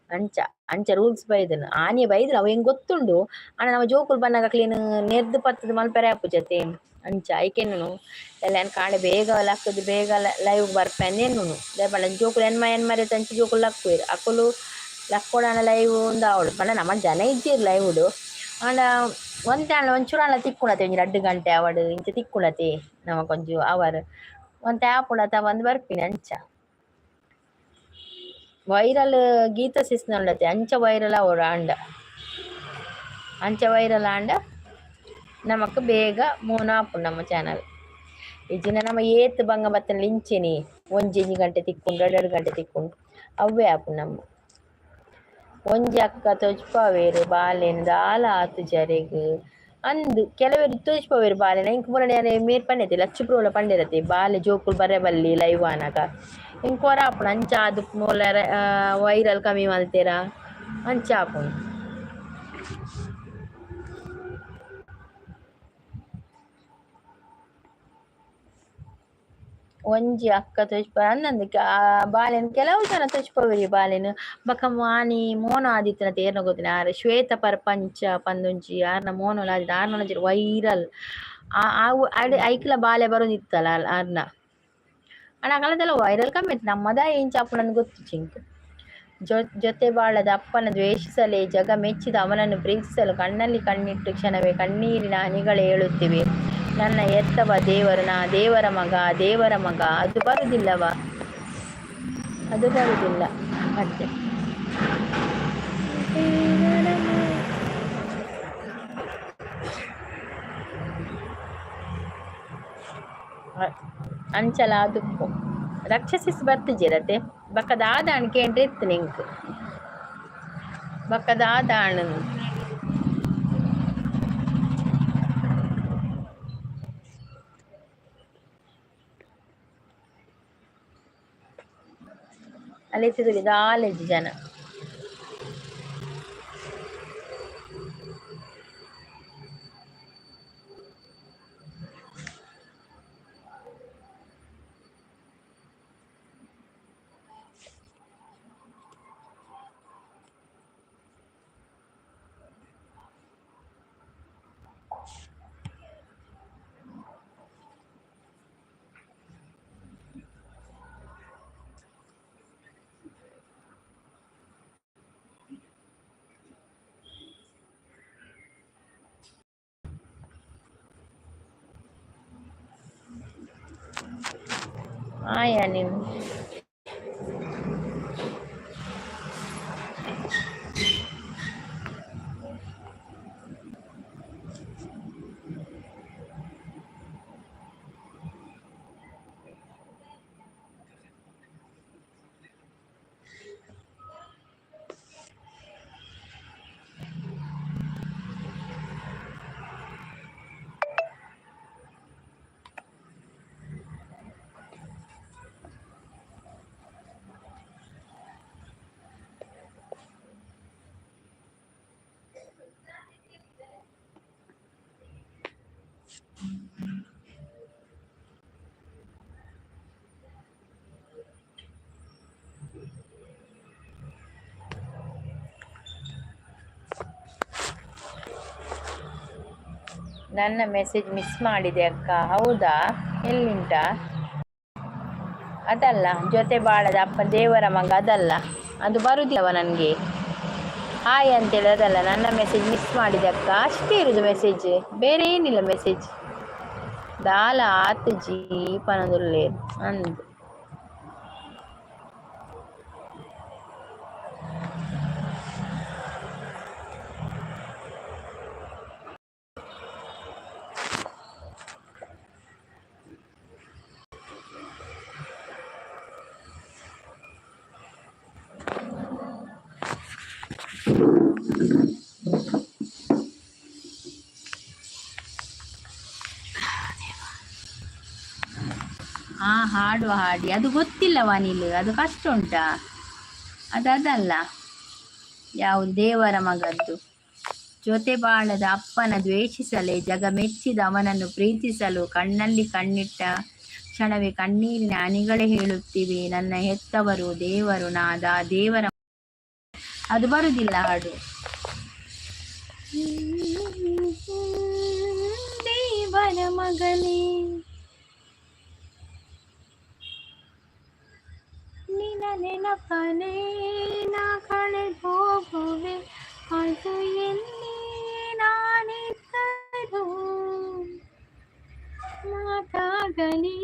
ಅಂಚ ಅಂಚ ರೂಲ್ಸ್ ಬೈದನು ಆನಿಯ ಬೈದ್ರು ಅವು ಹೆಂಗ್ ಗೊತ್ತುಂಡು. ಆಂಡ ನಮ್ಮ ಜೋಕುಲು ಬನ್ನಗ ಅಕ್ಲೆನ್ ನೆರ್ದ್ ಪತ್ತುದು ಮಲ್ಪೆರೆ ಆಪುಜತೆ. ಅಂಚ ಐಕೆನ್ನುನು ಎಲ್ಲ ಏನ್ ಕಾಂಡೆ ಬೇಗ ಲಕ್ಕುದು ಬೇಗ ಲೈವ್ ಬರ್ಪೆ ಅಂದ್ ಎನ್ನುನು. ದಾಯೆ ಪಂಡ ಜೋಕುಲು ಎನ್ಮ ಎನ್ಮರೆ ತಂಚಿ ಜೋಕುಲು ಲಕ್ಕುವೆರ್. ಅಕುಲು ಲಕ್ಕೊಡಾಂಡ ಲೈವ್ ಉಂದಾವೊಡು ಪಂಡ ನಮ್ಮ ಜನ ಇಜ್ಜೆರ್ ಲೈವ್ಡ್. ಆಂಡ ಒಂತೆ ಆಂಡ ಒಂಚೂರು ಆಂಡ ತಿಕ್ಕುಂಡತೆ, ಒಂಜಿ 2 ಗಂಟೆ ಆವಡ್ ಇಂಚ ತಿಕ್ಕುಂಡತೆ ನಮಕೊಂಜಿ ಅವರ್ ಒಂತೆ ಆಪುಂಡತ ಬಂದ್ ಬರ್ಪಿನಿ ಅಂಚ. ವೈರಲ್ ಗೀತ ಸಿಸ್ನ ಉಂಡತೆ, ಅಂಚ ವೈರಲ್ ಆವೊಡು ಆಂಡ, ಅಂಚ ವೈರಲ್ ಆಂಡ ನಮಕ್ ಬೇಗ ಮೋನ ಆಪುಂಡು ನಮ್ಮ ಚಾನಲ್. ಇಜ್ಜಿಂಡ ನಮ ಏತ್ ಬಂಗ ಬತ್ತನ ಇಂಚೆನೆ ಒಂಜಿ ಗಂಟೆ ತಿಕ್ಕುಂಡು, 2 ಗಂಟೆ ತಿಕ್ಕುಂಡು, ಅವ್ವೇ ಆಪುಂಡು ನಮ್ಮ. ಒಂಜಿ ಅಕ್ಕ ತೋಜ್ಪಾವೇರು ಬಾಲೆನ್ ದಾಲ ಆತುಜರೆಗ್ ಅಂದ್, ಕೆಲವೆರ್ ತೋಜ್ಪಾವೇರು ಬಾಲೆನ್. ಇಂಕ್ ಮುರನಿ ಯಾನ್ ಮೇರ್ ಪಂಡೆತೆ ಲಚ್ಚು ಪ್ರೋಲ ಪಂಡೆರತೆ ಬಾಲೆ ಜೋಕುಲು ಬರೆ ಬಲ್ಲಿ ಲೈವ್ ಆನಗ ಇಂಕ್ ಒರ ಆಪುಂಡು. ಅಂಚ ಆದುಪ್ಪುನ ವೈರಲ್ ಕಮ್ಮಿ ಮಲ್ತೆರಾ ಅಂಚ ಆಪುಂಡು. ಒಂಜಿ ಅಕ್ಕ ತೋಜ್ಪ ಅಂದಂದ್ ಬಾಲೆನ್ ಕೆಲವು ಜನ ತೋಜ್ಪಾವೆರ್ ಬಾಲೆನ್. ಬೊಕ ಮಾನಿ ಮೋನ ಆದಿತ್ತಿನ ತೇರ್ನ ಗೊತ್ತಿನ ಆರ್ ಶ್ವೇತ ಪರ್ಪಂಚ ಪಂದೊಂಜಿ ಆರ್ನ ಮೋನೋಲ ಆದಿತ್ತ, ಆರ್ನ ಒಂಜಿ ವೈರಲ್ ಆವು ಐಕ್ಲ ಬಾಲೆ ಬರೊಂದಿತ್ತಲ್ಲ ಆರ್ನ. ಆಂಡ ಅಕಲ್ನದೆಲ್ಲ ವೈರಲ್ ಕಮ್ಮಿ ಇತ್ತು, ನಮ್ಮದ ಎಂಚ ಆಪುಂಡು ಗೊತ್ತುಜ್ಜಿ ಎಂಕ್. ಜೊತೆ ಬಾಳದ ಅಪ್ಪನ ದ್ವೇಷಿಸಲೇ, ಜಗ ಮೆಚ್ಚಿದ ಅವನನ್ನು ಪ್ರೀತಿಸಲು ಕಣ್ಣಲ್ಲಿ ಕಣ್ಣಿಟ್ಟು ಕ್ಷಣವೇ ಕಣ್ಣೀರಿನ ಹನಿಗಳೇ ಏಳುತ್ತಿವೆ. ನನ್ನ ಎತ್ತವ ದೇವರು ನಾ ದೇವರ ಮಗ ದೇವರ ಮಗ ಅದು ಬರುವುದಿಲ್ಲವ, ಅದು ಬರುವುದಿಲ್ಲ ಮತ್ತೆ. ಅಂಚಲ ದುಪ್ಪು ರಕ್ಷಸಿಸ್ ಬರ್ತಿಜಿರತೆ ಬೊಕ ದಾದಾಂಡ್ ಕೇಂಡ್ರೆ ಇತ್ತು ನಿಂಕ್, ಬೊಕ ದಾದಾಂಡ್. ಅಲ್ಲಿ ದಾಲೇಜ್ ಜನ. ಆಯಾ ನೀನು ನನ್ನ ಮೆಸೇಜ್ ಮಿಸ್ ಮಾಡಿದೆ ಅಕ್ಕ. ಹೌದಾ, ಎಲ್ಲಿಂಟ? ಅದಲ್ಲ ಜೊತೆ ಬಾಳದ ಅಪ್ಪ ದೇವರ ಮಗ ಅದಲ್ಲ, ಅದು ಬರುದಿಲ್ಲವ ನನಗೆ. ಹಾಯ್ ಅಂತೇಳಿ ಅದಲ್ಲ, ನನ್ನ ಮೆಸೇಜ್ ಮಿಸ್ ಮಾಡಿದೆ ಅಕ್ಕ, ಅಷ್ಟೇ ಇರುದು ಮೆಸೇಜ್, ಬೇರೆ ಏನಿಲ್ಲ ಮೆಸೇಜ್. ದಾಲ ಆತುಜಿ ಪನೊಂದುಲ್ಲೆರ್ ಅಂದ್. ಆ ಹಾಡು ಹಾಡಿ ಅದು ಗೊತ್ತಿಲ್ಲವಾ ನೀಲು, ಅದು ಕಷ್ಟ ಉಂಟಾ? ಅದು ಅದಲ್ಲ, ಯಾವುದು ದೇವರ ಮಗದ್ದು. ಜೊತೆ ಬಾಳದ ಅಪ್ಪನ ದ್ವೇಷಿಸಲೆ, ಜಗ ಮೆಚ್ಚಿದ ಅವನನ್ನು ಪ್ರೀತಿಸಲು, ಕಣ್ಣಲ್ಲಿ ಕಣ್ಣಿಟ್ಟ ಕ್ಷಣವೇ ಕಣ್ಣೀರಿನ ಹನಿಗಳೇ ಹೇಳುತ್ತಿವೆ ನನ್ನ ಹೆತ್ತವರು ದೇವರು ನಾದ ದೇವರ. ಅದು ಬರುದಿಲ್ಲ ಹಾಡು. ದೇವರ ಮಗನೇ ನಿನ್ನ ನೆನಪನೇ ನಾ ಕಳೆದೋಗುವೆ, ಅದು ಎಲ್ಲಿ ನಾನಿದ್ದರೂ ಮಾತಾಗಲಿ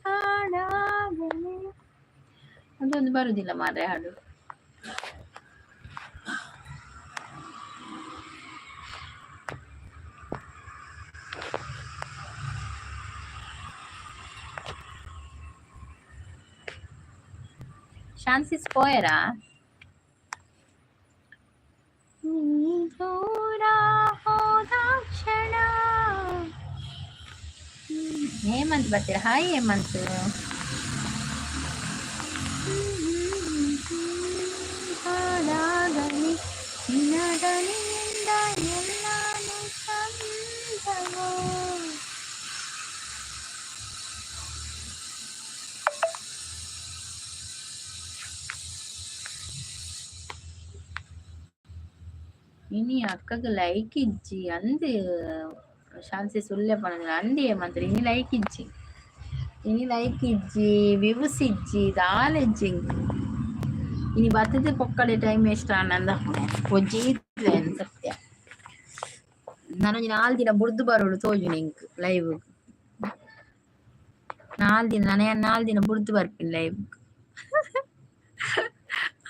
ಹಾಡಾಗಲಿ. ಅದೊಂದು ಬರುದಿಲ್ಲ ಮಾರ್ರೆ ಹಾಡು. ಶಾನ್ಸಿಸ್ ಪೋಯರಾ? ದೂರ ಹೋದ ಕ್ಷಣ. ಹೇಮಂತ್ ಬರ್ತೀರಾ? ಹಾಯ್ ಹೇಮಂತ್. ಹಾಡಾಗಲಿ ನಿನ್ನ ದನಿಯಿಂದ ಎಲ್ಲಾನು ಚಂದವೋ. ಇನಿ ಅಕ್ಕಗ್ ಲೈಕ್ ಇಜ್ಜಿ ಅಂದ್ ಶಾನ್ಸಿ ಸುಳ್ಳೆ ಪನೊಂದುಲ್ಲ ಅಂದ್ ಹೇಮಂತ್. ಇನಿ ಲೈಕ್ ಇಜ್ಜಿ, ಇನಿ ಲೈಕ್ ಇಜ್ಜಿ, ವ್ಯೂಸ್ ಇಜ್ಜಿ, ದಾಲ ಇಜ್ಜಿ ಎಂಕ್. ಇನಿ ಬತ್ತುದು ಪೊಕ್ಕಡೆ ಟೈಮ್ ವೇಸ್ಟ್ ಆಂಡ ಒಂಜಿ ಸತ್ಯ. ನನೊಂಜಿ 4 ದಿನ ಬುಡ್ದು ಬರೋಡು ತೋಜುನಿ ಎಂಕ್ ಲೈವ್. 4 ದಿನ ನನ 4 ದಿನ ಬುಡ್ದು ಬರ್ಪಿನಿ ಲೈವ್.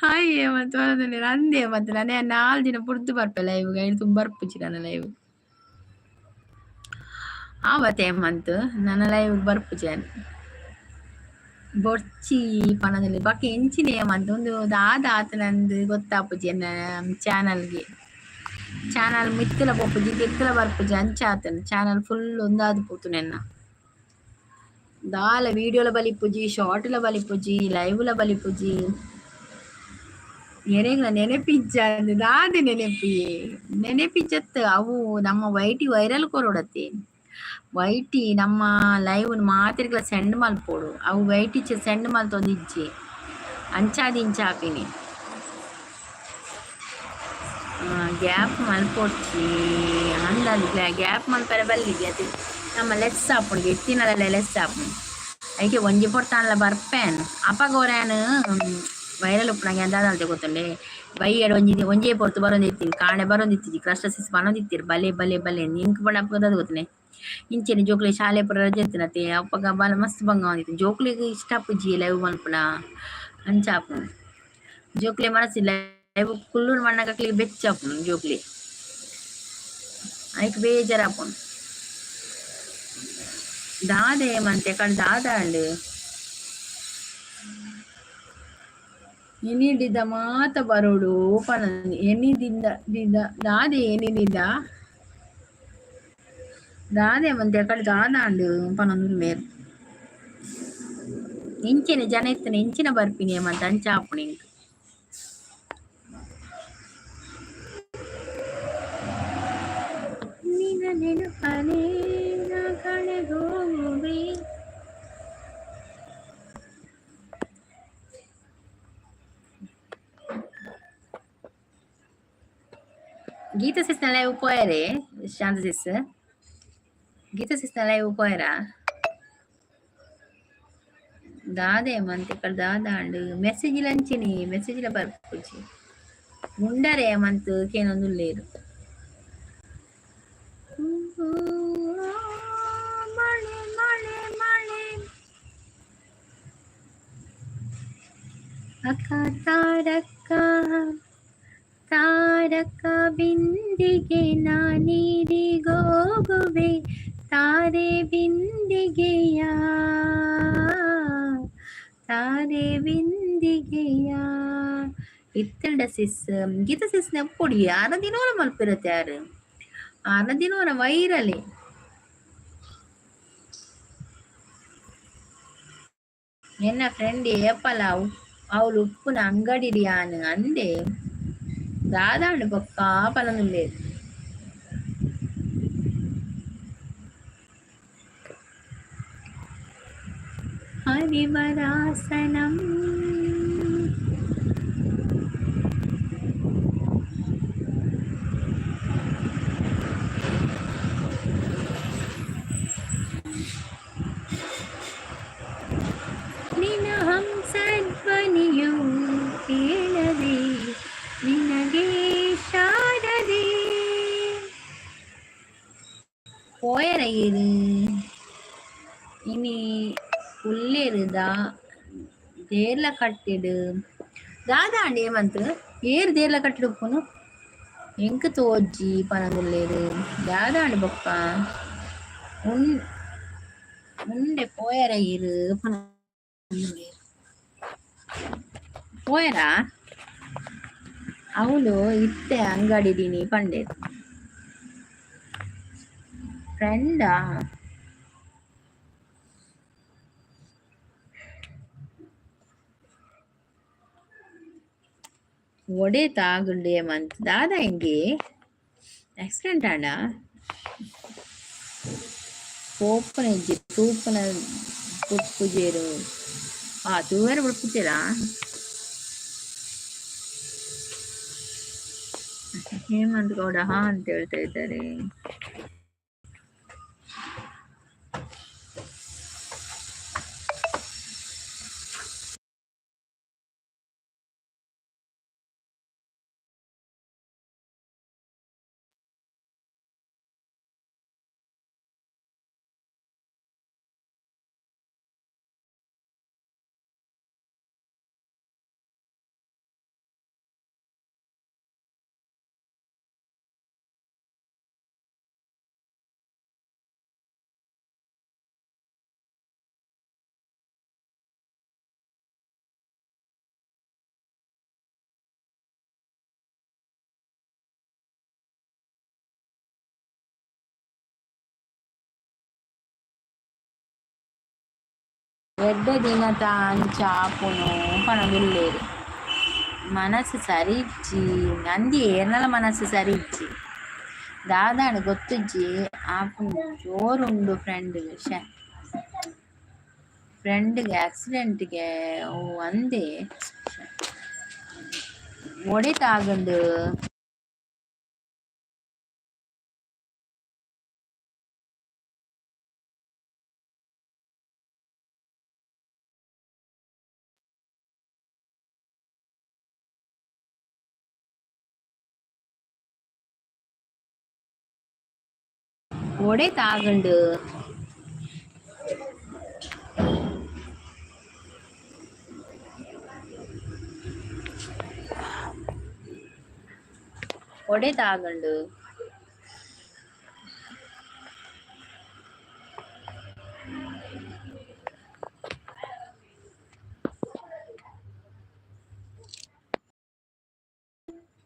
ಹಾಯ್ ಹೇಮಂತ್ ಪನೊಂದುಲ್ಲೆರ್ ಅಂದ್ ಹೇಮಂತ್ ನನ 4 ದಿನ ಬುಡ್ದು ಬರ್ಪೆ ಲೈವ್, ಐನ್ ತುಂಬ ಬರ್ಪುಜಿ ನನ ಲೈವ್. ಆವತ್ತೆ ಹೇಮಂತ್ ನನ ಲೈವ್ ಬರ್ಪುಜಿ ಯಾನ್. ಬೊರ್ಚಿ ಪನೊಂದುಲ್ಲೆ ಬೊಕ ಎಂಚಿನ ಹೇಮಂತ್ ಉಂದು ದಾದ ಆತುಂಡು ಗೊತ್ತಾಪುಜಿ ಎನ್ನ ಚಾನಲ್ಗೆ. ಚಾನಲ್ ಮಿತ್ತುಲ ಪೋಪುಜಿ ತಿರ್ತುಲ ಬರ್ಪುಜಿ ಅಂಚ ಆತುಂಡು ಚಾನಲ್ ಫುಲ್ ಉಂದಾದ್ ಪೋತುಂಡು ಎನ್ನ. ದಾಲ ವೀಡಿಯೋಲ ಬಲಿಪುಜಿ, ಶಾರ್ಟ್ಲ ಬಲಿಪುಜಿ, ಲೈವ್ಲ ಬಲಿಪುಜಿ. ಎರೆಗ್ಲ ನೆನಪಿಜ್ಜಂದ್ ದಾದ ನೆನಪಿ ನೆನಪಿಜ್ಜತ್ ಅವು ನಮ್ಮ ವೈಟಿ ವೈರಲ್ ಕೊರೊಡತ್ತೆ. ವೈಟಿ ನಮ್ಮ ಲೈವ್ ಮಾತೆರ್ಗ್ಲ ಸೆಂಡ್ ಮಲ್ಪೊಡು, ಅವು ವೈಟಿ ಸೆಂಡ್ ಮಲ್ತೊಂದಿಜ್ಜಿ ಅಂಚಾದ್ ಇಂಚ ಆಪಿನಿ. ಗ್ಯಾಪ್ ಮಲ್ಪೊಡ್ಚಿ ಅಂದಾದ್ ಗ್ಯಾಪ್ ಮಲ್ಪೆರೆ ಬಲ್ಲಿಗೆ ಅತೆ ನಮ್ಮ ಲೆಸ್ ಆಪುಂಡು ಎತ್ತಿನಲ್ಲ ಲೆಸ್ ಆಪುಂಡು. ಐಕೆ ಒಂಜಿ ಪೊರ್ತಾಂಡಲ ಬರ್ಪೇನ್ ಅಪಗ ಒರಾನ್ ವೈರಲ್ ಉಪ್ಪುನಗ ದಾದ ಗೊತ್ತುಂಡೆ ಬಯ್ಯಡ್ ಒಂಜಿ ಒಂಜೇ ಪೊರ್ತು ಬರೊಂದಿತ್ತಿನಿ, ಕಾಂಡೆ ಬರೊಂದಿತ್ತಿಜಿ, ಕ್ರಸ್ಟಸಿಸ್ ಪನೊಂದಿತ್ತೆರ್ ಬಲೆ ಬಲೆ ಬಲೆ ಎಂಕ್ ಪಂಡ ಅಪಗ ದಾದ ಗೊತ್ತುಂಡೆ ಇಂಚೆನೆ ಜೋಕ್ಲೆ ಶಾಲೆ ಪೂರ ರಜೆ ಇತ್ತಿನತೆ ಅಪಗ ಬಾಲ ಮಸ್ತ್ ಬಂಗ ಆವೊಂದಿತ್ತು. ಜೋಕ್ಲೆಗ್ ಇಷ್ಟ ಆಪುಜಿ ಲೈವ್ ಮನ್ಪುನ ಅಂಚ ಆಪುಂಡು. ಜೋಕ್ಲೆ ಮನಸ್ಸಿಲ್ಲ ಲೈವ್ ಕುಲ್ಲುನ ಪನ್ನಗ ಅಕ್ಲೆಗ್ ಬೆಚ್ಚ ಆಪುಂಡು ಜೋಕ್ಲೆ, ಐಕ್ ಬೇಜಾರ್ ಆಪುಂಡು. ದಾದ ಹೇಮಂತ್ ಎಕಡೆ ದಾದ ಆಂಡ್ ಎನಿಡಿದ ಮಾತ ಬರೋಡು ಪನೊಂದು ಎನಿದಿಂದ ದಿದ ದಾದ ಎನಿಡಿದ ದಾದ ಹೇಮಂತ್ ಎಕಡೆ ದಾದ ಆಂಡ್ ಪನೊಂದುಲ್ಲೆರ್. ಇಂಚಿನ ಜನ ಇತ್ತಿನ ಇಂಚಿನ ಬರ್ಪಿನಿ ಹೇಮಂತ್ ಅಂಚ ಆಪುಂಡು ಎಂಕ್. ನಿನ್ನ ನೆನಪನೇ ನಾ ಕಳೆದೋಗುವೆ. ಗೀತಾ ಸಿಸ್ನ ಲೈವ್ ಪೋಯರೆ ಶಾಂತ ಸಿಸ್? ಗೀತಾ ಸಿಸ್ನ ಲೈವ್ ಪೋಯರಾ? ದಾದ ಹೇಮಂತ್ ಇಕಡೆ ದಾದ ಆಂಡ್ ಮೆಸೇಜ್ ಅಂಚಿನಿ ಮೆಸೇಜ್ಲ ಬರ್ಪುಜಿ. ಉಂಡರೆ ಹೇಮಂತ್ ಕೇನೊಂದುಲ್ಲೆರ್. ಅಕ್ಕ ತಾರಕ್ಕ ತಾರಕ ಬಿಂದಿಗೆ ನಾನೀರಿಗೋಗುವೆ ತಾರೆ ಬಿಂದಿಗೆಯ ತಾರೆ ಬಿಂದಿಗೆಯ. ಇತ್ತಂಡ ಸಿಸ್ ಗೀತ ಸಿಸ್ ನೆಪ್ಪೊಡಿ ಆರ ದಿನೋಲ ಮಲ್ಪಿರತ್ತೆ ಯಾರು ಆರ ದಿನೋಲ ವೈರಲಿ. ಎನ್ನ ಫ್ರೆಂಡ್ ಏಪಲ ಅವಳು ಉಪ್ಪುನ ಅಂಗಡಿ ಯಾನ್ ಅಂದೆ ದಾದಾಂಡ್ ಬೊಕ್ಕ ಪನೊಂದುಲ್ಲೆರ್. ಹರಿವರಾಸನಂ ನಿನ ಹಂಸಧ್ವನಿಯು ಕೇಳದೆ ನಿನಗೆ ಶಾರದೆ. ಪೋಯರ ಇರು ಇನಿ ಉಲ್ಲೆರ್ ದೇರ್ಲ ಕಟ್ಟಿಡ್ ದಾದಾಂಡ್ ಹೇಮಂತ್ ಏರ್ ದೇರ್ಲ ಕಟ್ಟಿಡ್ ಉಪ್ಪುನು ಎಂಕ್ ತೋಜ್ಜಿ ಪನೊಂದುಲ್ಲೆರ್ ದಾದಾಂಡ್ ಬೊಕ್ಕ ಉನ್ ಉಂಡೆ ಪೋಯರ ಇರು ಪನೊಂದುಲ್ಲೆರ್ ಪೋಯರಾ ಅವ್ಲು ಇತ್ತೆ ಅಂಗಡಿಡಿನಿ ಪಂಡೆರ್. ಫ್ರೆಂಡಾ ಒಡೆ ತಾಗುಂಡು ಹೇಮಂತ್ ದಾದ ಇಂಗೆ ಆಕ್ಸಿಡೆಂಟ್ ಆಂಡ ಪೋಪುನ ಇಜ್ಜಿ ತೂಪುನ ಬುಡ್ಪುಜೆರ್ ಆ ತೂವೆರೆ ಬುಡ್ಪುಜೆರಾ. ಹೇಮಂತ್ ಗೌಡ ಹಾ ಅಂತ ಹೇಳ್ತಾ ಇದ್ದಾರೆ. ಎಡ್ಡೆ ದಿನತ ಅಂಚ ಆಪುನು ಪನೊಂದುಲ್ಲೆರ್ ಮನಸ್ಸು ಸರಿ ಇಜ್ಜಿ ಅಂದ್ ಏರ್ನಲ ಮನಸ್ಸು ಸರಿ ಇಜ್ಜಿ ದಾದಾಂಡ್ ಗೊತ್ತುಜ್ಜಿ ಆಪುನು ಜೋರುಂಡು ಫ್ರೆಂಡ್ ಶ್ಯೆ ಫ್ರೆಂಡ್ ಗೆ ಆಕ್ಸಿಡೆಂಟ್ ಗೆ ಓ ಅಂದೆ ಒಡೆ ತಾಗುಂಡು. ಒಡೆ ತಾಗುಂಡು. ಒಡೆ ತಾಗುಂಡು.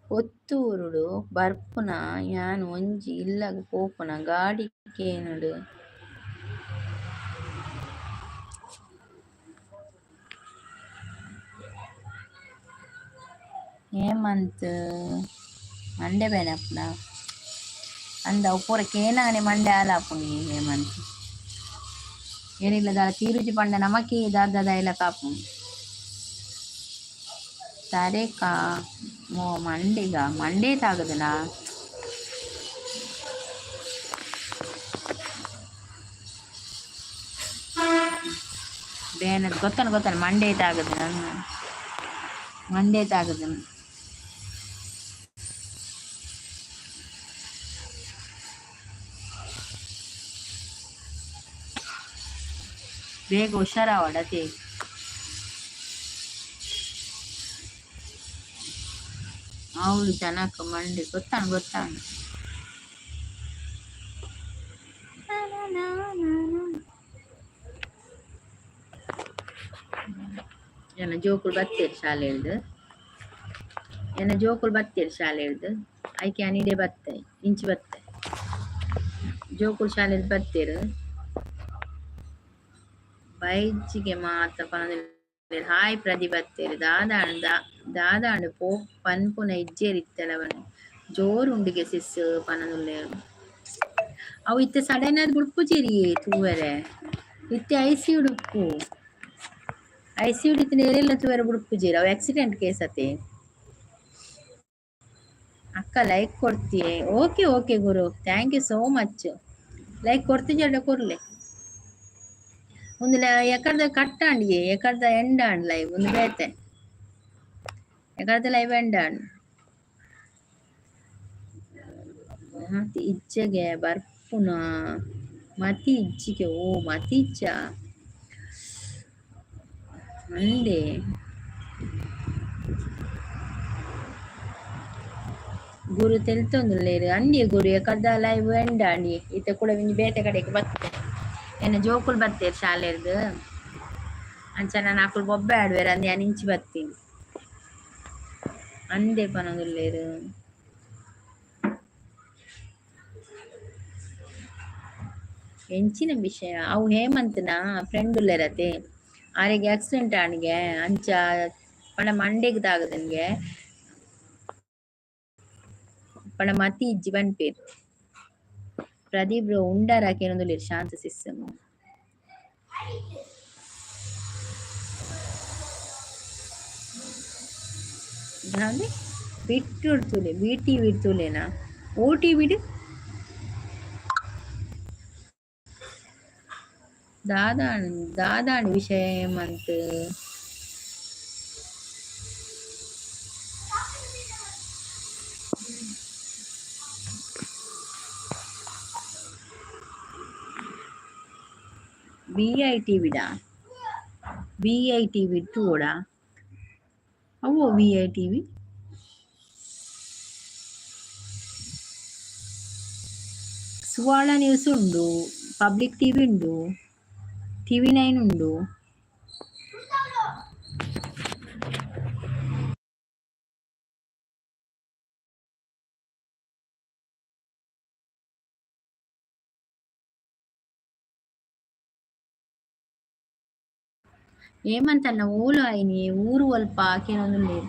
ಪೊತ್ತೂರುಡು ಬರ್ಪುನ ಯಾನ್ ಒಂಜಿ ಇಲ್ಲಗ್ ಪೋಪುನ ಗಾಡಿ ಕೇನುಂಡು. ಹೇಮಂತ್ ಮಂಡೆ ಬೇನೆ ಆಪುಂಡ ಅಂದ್ ಅವು ಪೂರ ಕೇನಾನೆ ಮಂಡೆ ಹಾಳಾಪುಂಡು ಈ ಹೇಮಂತ್ ಏನಿಲ್ಲ ದಾಲ ತೀರುಜಿ ಪಂಡ ನಮಕೇ ದಾದ ದಾದ ಆಪುಂಡು. ತರೆಕ ಓ ಮಂಡೆಗ ಮಂಡೆ ತಾಗದನ. ಬೇನೆ ಗೊತ್ತನ ಗೊತ್ತನ ಮಂಡೆ ತಾಗದ ಮಂಡೆ ತಾಗದ. ಬೇಗ ಹುಷಾರಾವಡತೆ. ಅವಳು ಜನಕ್ಕೆ ಮಂಡಿ ಗೊತ್ತಾಣ ಗೊತ್ತಾಣ. ಎನ್ನ ಜೋಕುಲು ಬತ್ತೆರ್ ಶಾಲೆಡ್ದ್, ಎನ್ನ ಜೋಕುಲು ಬತ್ತೆರ್ ಶಾಲೆಡ್ದ್. ಐಕೆ ಅನಿಡೆ ಬತ್ತೆ ಇಂಚಿ ಬತ್ತೆ. ಜೋಕುಲು ಶಾಲೆಡ್ ಬತ್ತೆರ್. ಬೈಜಿಗೆ ಮಾತ ಪನೊಂದುಲ್ಲೆರ್. ಹಾಯ್ ಪ್ರದೀಪ್ ಬತ್ತೆರ್. ದಾದಾಂಡ್ ದಾದಾಂಡ್ ಪೋ ಪನ್ಪುನ ಇಜ್ಜೆರ್ ಇತ್ತೆಲವನ್ ಜೋರು ಉಂಡುಗೆ ಸಿಸ್ ಪನೊಂದುಲ್ಲೆರ್. ಅವು ಇತ್ತೆ ಸಡನ್ ಆದ್ ಬುಡ್ಪುಜೆರಿಯೇ ತೂವರೆ. ಇತ್ತೆ ಐಸಿಯು ಉಪ್ಪು. ಐಸಿಯು ಇತ್ತಿನ ಏರೆಲ್ಲ ತೂವರೆ ಬುಡ್ಪುಜೆರ್. ಅವು ಆಕ್ಸಿಡೆಂಟ್ ಕೇಸ್ ಅತೆ. ಅಕ್ಕ ಲೈಕ್ ಕೊಡ್ತೀಯೆ? Okay okay Guru, thank you so much. Like ಕೊಡ್ತಿಜೆರಡ ಕೊರ್ಲೆ. ಒಂದು ಎಕಡ್ದ ಕಟ್ಟಾಂಡಿಯೇ, ಎಕಡ್ದ ಎಂಡ್ ಆಂಡ್ ಲೈವ್. ಒಂದು ಬೇತೆ ಎಕಡ್ದ ಲೈವ್ ಎಂಡ್ ಆಂಡ್. ಮತಿ ಇಜ್ಜಗೆ ಬರ್ಪುನ ಮತಿ ಇಜ್ಜಿಗೆ. ಓ ಮತಿ ಇಜ್ಜ ಅಂದೆ. ಗುರು ತೆಲ್ತೊಂದುಲ್ಲೆರ್. ಅಂದಿ ಗುರು ಎಕಡ್ದ ಲೈವ್ ಎಂಡ್ ಆಂಡಿ. ಇತ್ತೆ ಕೂಡ ಒಂಜಿ ಬೇತೆ ಕಡೆಗ್ ಬತ್ತೆ. ಎನ್ನ ಜೋಕುಲು ಬತ್ತೆರ್ ಶಾಲೆಡ್ದ್. ಅಂಚ ನನ ಅಕುಲು ಬೊಬ್ಬೆ ಆಡುವೆರ್ ಅಂದ್ ಯಾನ್ ಇಂಚಿ ಬತ್ತೀನಿ. ಅಂದೆ ಪನೊಂದುಲ್ಲೆರ್. ಎಂಚಿನ ವಿಷಯ? ಅವು ಹೇಮಂತ್ನ ಫ್ರೆಂಡ್ ಉಲ್ಲೆರತೆ, ಆರೆಗ್ ಆಕ್ಸಿಡೆಂಟ್ ಆಂಡ್ಗೆ. ಅಂಚ ಪಂಡ ಮಂಡೆಗ್ ತಾಗದನ್ಗೆ ಪಂಡ ಮತಿ ಇಜ್ಜಿ ಪನ್ಪೆರ್. ಪ್ರದೀಪ್ ಬ್ರೋ ಉಂಡಾರ ಕೇನೊಂದುಲ್ಲೆರ್ ಶಾಂತ ಸಿಸ್. ದಾದೆ ಬಿಟ್ಟುಡ್ ತೂಲೆ, ಬಿ ಟಿವಿ ತೂಲೆನಾ? ಓ ಟಿವಿಡ್ ದಾದಾಂಡ್ ದಾದಾಂಡ್ ವಿಷಯ ಹೇಮಂತ್? ವಿ I ಟಿವಿಡಾ? ವಿ I TV ತೂವೊಡಾ? ಅವು V I TV. Suvarna news ಉಂಡು, ಪಬ್ಲಿಕ್ ಟಿವಿ ಉಂಡು, ಟಿವಿ ನೈನ್ ಉಂಡು. ಹೇಮಂತಣ್ಣ ಓಲು ಆಯಿನಿ? ಊರು ಒಲ್ಪ ಕೇನೊಂದುಲ್ಲೆರ್.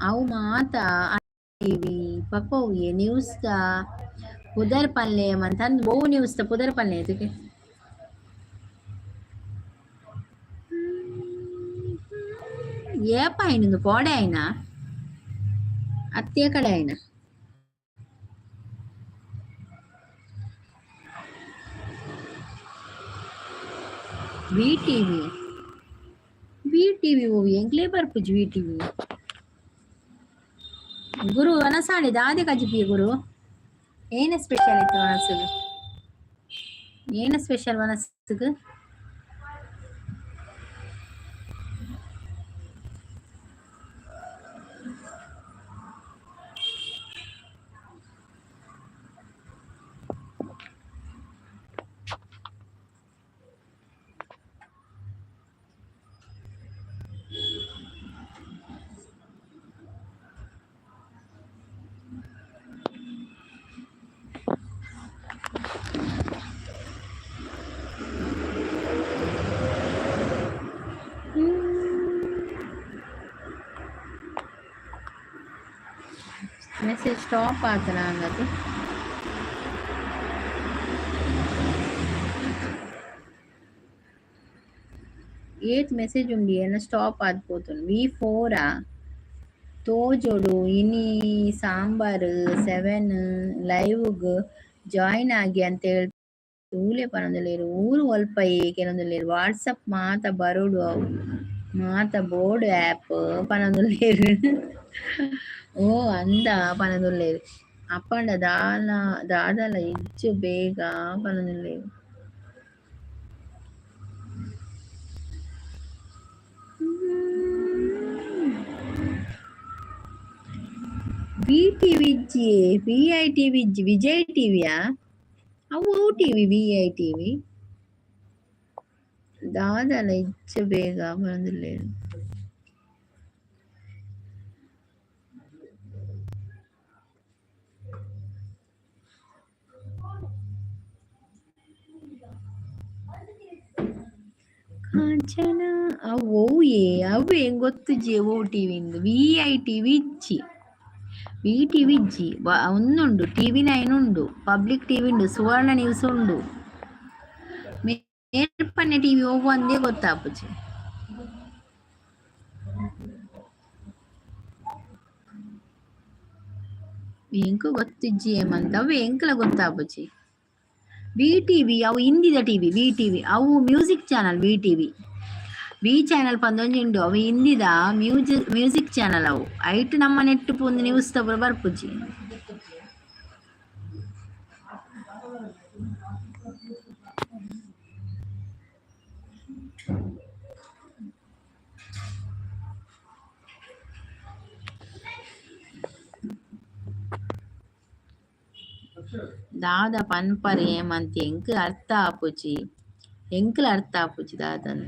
ಅವು ಮಾತ ಟಿವಿ ಪಪ್ಪವ್ಗೆ ನ್ಯೂಸ್ ದ ಪುದರ್ ಪನ್ಲೆ ಹೇಮಂತ್ ಅಂದ್. ಒವು ನ್ಯೂಸ್ ದ ಪುದರ್ ಪನ್ಲೆ ತುಗೆ. ಏಪ ಆಯ್ನ ಕೋಡೆ ಆಯ್ನ ಅತ್ತೆ ಕಡೆ ಆಯ್ನ? ವಿ ಟಿವಿ, ವಿ ಟಿವಿ ಓ ಎಂಕ್ಲೇ ಬರ್ಪುಜಿ ವಿ ಟಿವಿ. ಗುರು ವನಸಾಣಿ ದಾದೆ ಕಜಿಪಿ ಗುರು? ಏನ ಸ್ಪೆಷಲ್ ಇತ್ತು ವನಸುಗು? ಏನ ಸ್ಪೆಷಲ್ ವನಸುಗು? ಮೆಸೇಜ್ ಸ್ಟಾಪ್ ಆತನ ಹಂಗದು. ಏತ್ ಮೆಸೇಜ್ ಉಂಡು ಏನ ಸ್ಟಾಪ್ ಆದ್ ಪೋತುಂಡು. ವಿ ಫೋರಾ ತೋಜೊಡು ಇನಿ ಸಾಂಬಾರ್ 7 ಲೈವ್ಗ್ ಜಾಯಿನ್ ಆಗಿ ಅಂತ ಹೇಳ್ ತೂಲೆ ಪನೊಂದುಲ್ಲೆರ್. ಊರು ಒಲ್ಪ ಕೇನೊಂದುಲ್ಲೆರ್. ವಾಟ್ಸಪ್ ಮಾತ ಬರೊಡು ಅವು ಮಾತ ಬೋರ್ಡ್ ಆ್ಯಪ್ ಪನೊಂದುಲ್ಲೆರ್. ಓ ಅಂದ ಪನೊಂದುಲ್ಲೆರ್. ಅಪ್ಪಂಡ ದಾಲ ದಾದಲ ಇಜ್ಜು ಬೇಗ ಪನೊಂದುಲ್ಲೆರ್. ವಿ ಟಿವಿ ಇಜ್ಜಿ, ವಿ I TV ಇಜ್ಜಿ, ವಿಜಯ್ ಟಿವಿಯಾ? ಅವು ಟಿವಿ, ವಿ I TV ದಾದನ ಇಜ್ಜ ಬೇಗ ಬಂದಿಲ್ಲ. ಕಾಂಚನ ಅವು ಏ ಅವು ಹೆಂಗ್ ಗೊತ್ತುಜ್ಜಿ. ಓ ಟಿವಿ ವಿ I TV ಇಜ್ಜಿ, ವಿ ಟಿವಿ ಇಜ್ಜಿ. ಒಂದುಂಡು ಟಿವಿ 9 ಉಂಡು, ಪಬ್ಲಿಕ್ ಟಿವಿ ಉಂಡು, ಸುವರ್ಣ ನ್ಯೂಸ್ ಉಂಡು, ಮೇಲ್ಪನ್ನೆ ಟಿವಿ ಒವ್ವಂದೇ ಗೊತ್ತಾಪುಜಿ. ಎಂಕು ಗೊತ್ತಿಜ್ಜಿ ಏಮಂತ ಅವು ಎಂಕಲ ಗೊತ್ತಾಪುಜಿ. ವಿ ಟಿವಿ ಅವು ಹಿಂದಿದ ಟಿವಿ, ವಿ ಟಿವಿ ಅವು music channel. V TV V channel ಪಂದೊಂಜಿ ಉಂಡು, ಅವು ಹಿಂದಿದ ಮ್ಯೂಸಿಕ್ ಮ್ಯೂಸಿಕ್ ಚಾನಲ್ ಅವು. ಐಟ್ ನಮ್ಮ ನೆಟ್ ಪೂಂದು ನ್ಯೂಸ್ ತಪುರ ಬರ್ಪುಜಿ. ದಾದ ಪನ್ಪರ್ ಏಮಂತ ಎಂಕ್ ಅರ್ಥ ಆಪುಜಿ, ಎಂಕ್ಲ ಅರ್ಥ ಆಪುಜಿ ದಾದನ್.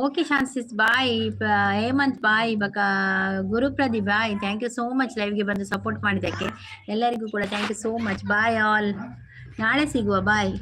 ಓಕೆ ಶಾನ್ಸಿಸ್ ಬಾಯ್, ಹೇಮಂತ್ ಬಾಯ್, ಬಕ Gurupradeep bye. Thank you so much ಲೈವ್ಗೆ ಬಂದು ಸಪೋರ್ಟ್ ಮಾಡಿದ್ದಕ್ಕೆ ಎಲ್ಲರಿಗೂ ಕೂಡ thank you so much. Bye all, ನಾಳೆ ಸಿಗುವ, ಬಾಯ್.